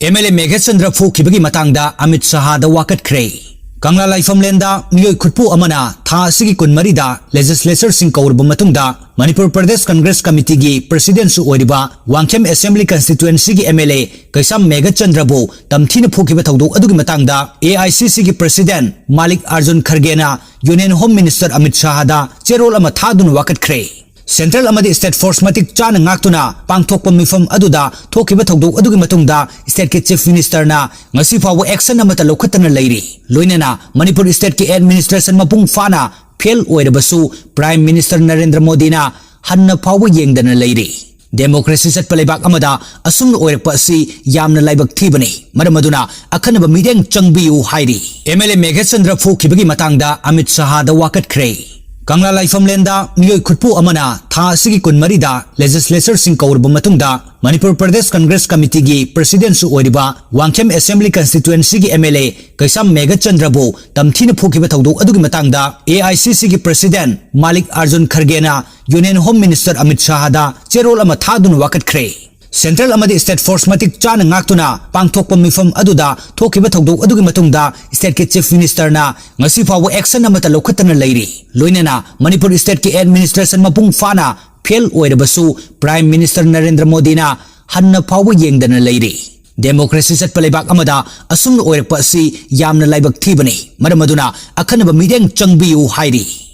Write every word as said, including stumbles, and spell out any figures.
M L ꯑꯦ ꯃꯦꯘꯆꯟꯗ꯭ꯔ ꯐꯨꯈꯤꯕꯒꯤ ꯃꯇꯥꯡꯗ ꯑꯃꯤꯠ ꯁꯍꯥꯗ ꯋꯥꯀꯠꯈ꯭ꯔꯦ꯫ ꯀꯪꯂꯥ ꯂꯥꯏꯐꯝꯂꯦꯟꯗ ꯃꯤꯑꯣꯏ ꯈꯨꯠꯄꯨ ꯑꯃꯅ ꯊꯥ ꯑꯁꯤꯒꯤ ꯀꯨꯟꯃꯔꯤꯗ ꯂꯦꯖꯤꯁꯂꯦꯆꯔꯁꯤꯡ ꯀꯧꯔꯕ ꯃꯇꯨꯡꯗ ꯃꯅꯤꯄꯨꯔ ꯄ꯭ꯔꯗꯦꯁ ꯀꯪꯒ꯭ꯔꯦꯁ ꯀꯃꯤꯇꯤꯒꯤ ꯄ꯭ꯔꯁꯤꯗꯦꯟꯁꯨ ꯑꯣꯏꯔꯤꯕ ꯋꯥꯡꯈꯦꯝ ꯑꯦꯁꯦꯝꯕ꯭ꯂꯤ ꯀꯟꯁꯇꯤꯇ꯭ꯋꯦꯟꯁꯤꯒꯤ ꯑꯦꯝ ꯑꯦꯜ ꯑꯦ ꯀꯩꯁꯥꯝ ꯃꯦꯘꯆꯟꯗ꯭ꯔꯕꯨ ꯇꯝꯊꯤꯅ ꯐꯨꯈꯤꯕ ꯊꯧꯗꯣꯛ ꯑꯗꯨꯒꯤ ꯃꯇꯥꯡꯗ ꯑꯦ ꯑꯥꯏ ꯁꯤ ꯁꯤꯒꯤ ꯄ꯭ꯔꯁꯤꯗꯦꯟ ꯃꯥꯂꯤꯛ ꯑꯥꯔꯖꯨꯟ ꯈꯔꯒꯦꯅ ꯌꯨꯅꯤꯌꯟ ꯍꯣꯝ ꯃꯤꯅꯤꯁꯇꯔ ꯑꯃꯤꯠ ꯁꯍꯥꯗ ꯆꯦꯔꯣꯜ ꯑꯃ ꯊꯥꯗꯨꯅ ꯋꯥꯀꯠꯈ꯭ꯔꯦ꯫ ꯁꯦꯟꯇ꯭ꯔꯦꯜ ꯑꯃꯗꯤ ꯁ꯭ꯇꯦꯠ ꯐꯣꯔꯁ ꯃꯇꯤꯛ ꯆꯥꯅ ꯉꯥꯛꯇꯨꯅ ꯄꯥꯡꯊꯣꯛꯄ ꯃꯤꯐꯝ ꯑꯗꯨꯗ ꯊꯣꯛꯈꯤꯕ ꯊꯧꯗꯣꯛ ꯑꯗꯨꯒꯤ ꯃꯇꯨꯡꯗ ꯁ꯭ꯇꯦꯠꯀꯤ ꯆꯤꯐ ꯃꯤꯅꯤꯁꯇꯔꯅ ꯉꯁꯤ ꯐꯥꯎꯕ ꯑꯦꯛꯁꯟ ꯑꯃꯠꯇ ꯂꯧꯈꯠꯇꯅ ꯂꯩꯔꯤ꯫ ꯂꯣꯏꯅꯅ ꯃꯅꯤꯄꯨꯔ ꯁ꯭ꯇꯦꯠꯀꯤ ꯑꯦꯗꯃꯤꯅꯤꯁꯇ꯭ꯔꯦꯁꯟ ꯃꯄꯨꯡ ꯐꯥꯅ ꯐꯦꯜ ꯑꯣꯏꯔꯕꯁꯨ ꯄ꯭ꯔꯥꯏꯝ ꯃꯤꯅꯤꯁꯇꯔ ꯅꯔꯦꯟꯗ꯭ꯔ ꯃꯣꯗꯤꯅ ꯍꯟꯅ ꯐꯥꯎꯕ ꯌꯦꯡꯗꯅ ꯂꯩꯔꯤ꯫ ꯗꯦꯃꯣꯀ꯭ꯔꯦꯁꯤ ꯆꯠꯄ ꯂꯩꯕꯥꯛ ꯑꯃꯗ ꯑꯁꯨꯝꯅ ꯑꯣꯏꯔꯛꯄ ꯑꯁꯤ ꯌꯥꯝꯅ ꯂꯥꯏꯕꯛ ꯊꯤꯕꯅꯤ꯫ ꯃꯔꯝ ꯑꯗꯨꯅ ꯑꯈꯟꯅꯕ ꯃꯤꯠꯌꯦꯡ ꯆꯪꯕꯤꯌꯨ ꯍꯥꯏꯔꯤ꯫ ꯑꯦꯝ ꯑꯦꯜ ꯑꯦ ꯃꯦꯘꯆꯟꯗ꯭ꯔ ꯐꯨꯈꯤꯕꯒꯤ ꯃꯇꯥꯡꯗ ꯑꯃꯤꯠ ꯁꯍꯥꯗ ꯋꯥꯀꯠꯈ꯭ꯔꯦ꯫ ꯀꯪꯂꯥ ꯂꯥꯏꯐꯝꯂꯦꯟꯗ ꯃꯤꯑꯣꯏ ꯈꯨꯠꯄꯨ ꯑꯃꯅ ꯊꯥ ꯑꯁꯤꯒꯤ ꯀꯨꯟꯃꯔꯤꯗ ꯂꯦꯖꯤꯁꯂꯦꯆꯔꯁꯤꯡ ꯀꯧꯔꯕ ꯃꯇꯨꯡꯗ ꯃꯅꯤꯄꯨꯔ ꯄ꯭ꯔꯗꯦꯁ ꯀꯪꯒ꯭ꯔꯦꯁ ꯀꯃꯤꯇꯤꯒꯤ ꯄ꯭ꯔꯁꯤꯗꯦꯟꯁꯨ ꯑꯣꯏꯔꯤꯕ ꯋꯥꯡꯈꯦꯝ ꯑꯦꯁꯦꯝꯕ꯭ꯂꯤ ꯀꯟꯁꯇꯤꯇ꯭ꯋꯦꯟꯁꯤꯒꯤ ꯑꯦꯝ ꯑꯦꯜ ꯑꯦ ꯀꯩꯁꯥꯝ ꯃꯦꯘꯆꯟꯗ꯭ꯔꯕꯨ ꯇꯝꯊꯤꯅ ꯐꯨꯈꯤꯕ ꯊꯧꯗꯣꯛ ꯑꯗꯨꯒꯤ ꯃꯇꯥꯡꯗ ꯑꯦ ꯑꯥꯏ ꯁꯤ ꯁꯤꯒꯤ ꯄ꯭ꯔꯁꯤꯗꯦꯟ ꯃꯥꯂꯤꯛ ꯑꯥꯔꯖꯨꯟ ꯈꯔꯒꯦꯅ ꯌꯨꯅꯤꯌꯟ ꯍꯣꯝ ꯃꯤꯅꯤꯁꯇꯔ ꯑꯃꯤꯠ ꯁꯍꯥꯗ ꯆꯦꯔꯣꯜ ꯑꯃ ꯊꯥꯗꯨꯅ ꯋꯥꯀꯠꯈ꯭ꯔꯦ꯫ ꯁꯦꯟꯇ꯭ꯔꯦꯜ ꯑꯃꯗꯤ ꯁ꯭ꯇꯦꯠ ꯐꯣꯔꯁ ꯃꯇꯤꯛ ꯆꯥꯅ ꯉꯥꯛꯇꯨꯅ ꯄꯥꯡꯊꯣꯛꯄ ꯃꯤꯐꯝ ꯑꯗꯨꯗ ꯊꯣꯛꯈꯤꯕ ꯊꯧꯗꯣꯛ ꯑꯗꯨꯒꯤ ꯃꯇꯨꯡꯗ ꯁ꯭ꯇꯦꯠꯀꯤ ꯆꯤꯐ ꯃꯤꯅꯤꯁꯇꯔꯅ ꯉꯁꯤ ꯐꯥꯎꯕ ꯑꯦꯛꯁꯟ ꯑꯃꯠꯇ ꯂꯧꯈꯠꯇꯅ ꯂꯩꯔꯤ꯫ ꯂꯣꯏꯅꯅ ꯃꯅꯤꯄꯨꯔ ꯁ꯭ꯇꯦꯠꯀꯤ ꯑꯦꯗꯃꯤꯅꯤꯁꯇ꯭ꯔꯦꯁꯟ ꯃꯄꯨꯡ ꯐꯥꯅ ꯐꯦꯜ ꯑꯣꯏꯔꯕꯁꯨ ꯄ꯭ꯔꯥꯏꯝ ꯃꯤꯅꯤꯁꯇꯔ ꯅꯔꯦꯟꯗ꯭ꯔ ꯃꯣꯗꯤꯅ ꯍꯟꯅ ꯐꯥꯎꯕ ꯌꯦꯡꯗꯅ ꯂꯩꯔꯤ꯫ ꯗꯦꯃꯣꯀ꯭ꯔꯦꯁꯤ ꯆꯠꯄ ꯂꯩꯕꯥꯛ ꯑꯃꯗ ꯑꯁꯨꯝꯅ ꯑꯣꯏꯔꯛꯄ ꯑꯁꯤ ꯌꯥꯝꯅ ꯂꯥꯏꯕꯛ ꯊꯤꯕꯅꯤ꯫ ꯃꯔꯝ ꯑꯗꯨꯅ ꯑꯈꯟꯅꯕ ꯃꯤꯠꯌꯦꯡ ꯆꯪꯕꯤꯌꯨ ꯍꯥꯏꯔꯤ꯫